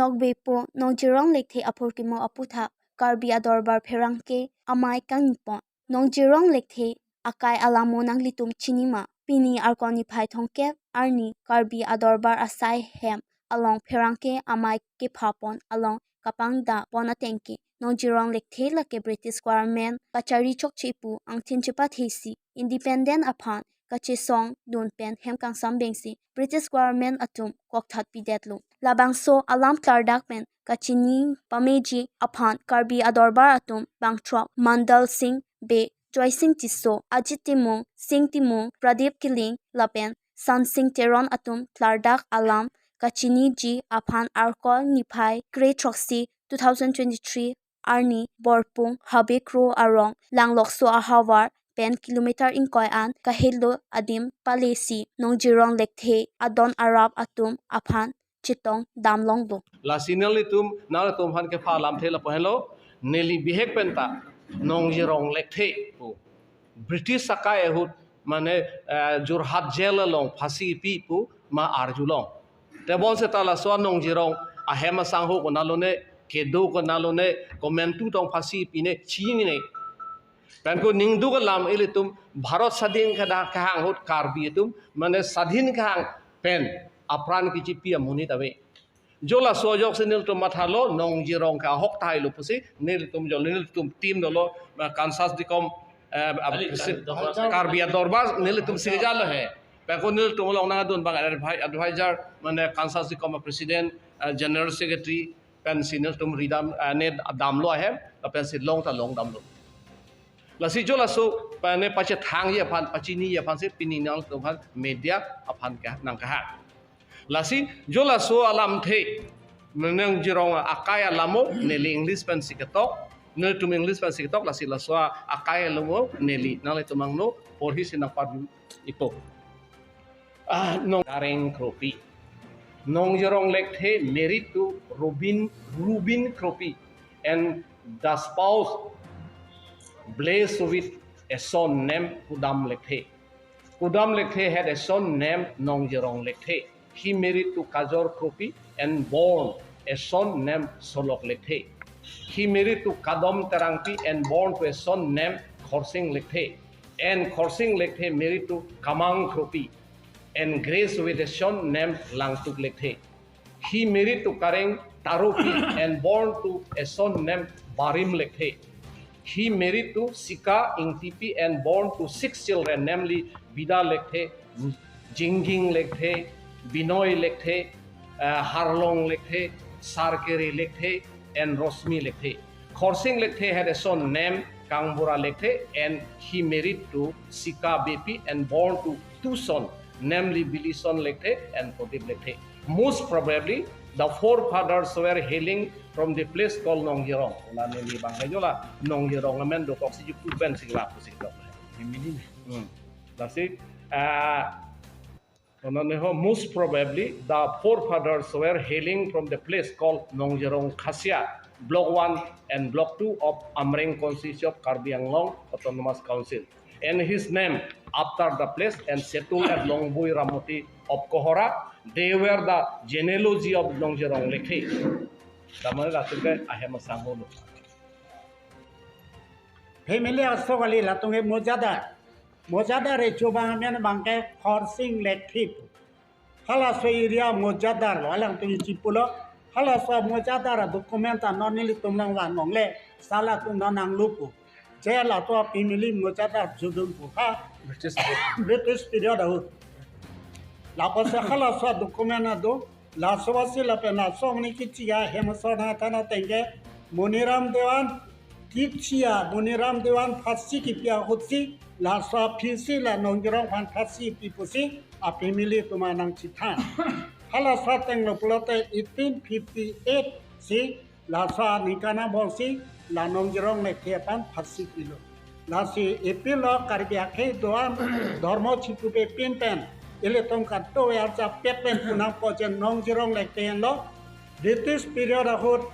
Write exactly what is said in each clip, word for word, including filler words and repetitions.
Tokbe po Nongjirong Lekthe aphurkimo aputhak Karbi Adorbar pherangke amei kangni pon. Nongjirong Lekthe akai alamo nanglitum chini ma? Pini Arkoi niphai thomkep arni Karbi Adorbar asai hem along pherangke amei kepha pon along kapangda pon atengke Nongjirong Lekthe lake British government kachari chokche pu angthin chepathesi independent aphan kachesong dun pen hem kangsam bengsi British government atum kokthat pidetlo. Labangso alam klardak pen kachini pameji aphan Karbi Adorbar atum bangthrok Mandal Singh Bey, Joysing Tisso, Ajit Timung, Singh Timung, Pradip Killing lapen Sansing Teron atum klardak alam kachiniji aphan Arkoi niphai kre throksi two thousand twenty-three arni Borpung Habekro arong Langlokso ahavar pen kilometer ingkoi an kahelo adim palesi Nongjirong Lekthe adon arap atum aphan chetong damlonglo. Lasi nelitum, nangtum aphan kepha alamthe lapu henlo, neli bihek penta Nongjirong Lekthe pu British akai ahut mane, eh, Jorhat jail along phasi pi pu ma arjulong. Tebon seta laso a Nongjirong ahem asangho konat lone, kedo konat lone, komantu tong phasi pine chinine. Pen ko ningduk alam ilitum Bharat sadhin kehang ahut Karbi atum mane sadhin kehang pen apran kechipi amonit ave. Jo laso ajoksi nelitum mathalo, Nongjirong ke ahok tahai lo pusi nelitum jo nelitum team dolo, ma Kansas Dicom, eh, Karbi Adorbar nelitum si kejalo he. Pen ko nelitum along nangdun abang advi-, advisor mane Kansas Dicom president, eh, general secretary pensi nelitum ridam, eh, ne damlo ahem, pensi long ta long damlo. Lasi jo laso, pa-, ne pachethangji aphan, pachiniji aphansi pini nangtum aphan media aphan ke nangkehang. Lasi jo laso alamthe Nongjirong akai alamo neli English pensi ketok, nelitum English pensi ketok, lasi laso akai alamo neli nanglitum angno porhisi nangpar ipo. Ah, Nong Kareng Kropi. Nongjirong Lekthe married to Rubin, Rubin Kropi, and the spouse blessed with a son named Kudam Lekthe. Kudam Lekthe had a son named Nongjirong Lekthe. He married to Kajor Kropi and born a son named Solok Lekthe. He married to Kadom Terangpi and born to a son named Khorsing Lekthe. And Khorsing Lekthe married to Kamang Kropi and graced with a son named Langtuk Lekthe. He married to Kareng Taropi and born to a son named Barim Lekthe. He married to Sika Ingtipi and born to six children, namely Bida Lekthe, Jingging Lekthe, Binoy Lekthe, uh, Harlong Lekthe, Sarkere Lekthe, and Rosmi Lekthe. Khorsing Lekthe had a son named Kangbura Lekthe, and he married to Sika Beypi and born to two sons, namely Bilison Lekthe and Prodip Lekthe. Most probably, the forefathers were hailing from the place called Nongjirong. Ola neli bang kajola Nongjirong amen dokok si juku ben si kelak si dokok. Hmm. Lasi, ah, Ono neho, most probably, the forefathers were hailing from the place called Nongjirong Khasia, Block one and Block two of Amreng constituency of Karbi Anglong Autonomous Council. And his name after the place and settled at Longbui Ramoti of Kohora. They were the genealogy of Nongjirong Lekthe. Damai latum ke ahem asangho lo. Family aso kali latum ke Mojadar. Mojadar echo abang amen abang ke Khorsing Lekthe. Halaso area Mojadar lo, alangtum chipulo. Halaso Mojadar document ta non nelitum nangvan longle, sala tum non nanglupo. Je laso family Mojadar judun pu ha. British. British period ahut. Lapusi halaso document ado, laso basi lapen laso mani kichia hem asor nangthan atengke Moniram Dewan kichia, Moniram Dewan phasi kipi ahutsi laso aphisi la Nongjirong aphan phasi pi pusi a family atum nangchethan. Halaso ateng lo pulote eighteen fifty-eight si laso aningkan angbongsi la Nongjirong Lekthe aphan phasi pilo. Lasi epilo Karbi akhei do-an dhormo chipupe pin pen ilitum kadokave arjapet pen pu nangpo je Nongjirong Lekthe henlo. British period ahut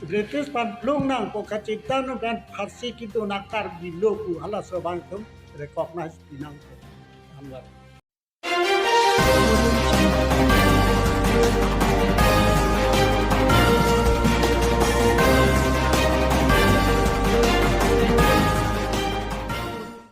British aphan plung nangpo kachethan pen phasi kedun a Karbi lo pu halaso abang itum recognize pi nangpo.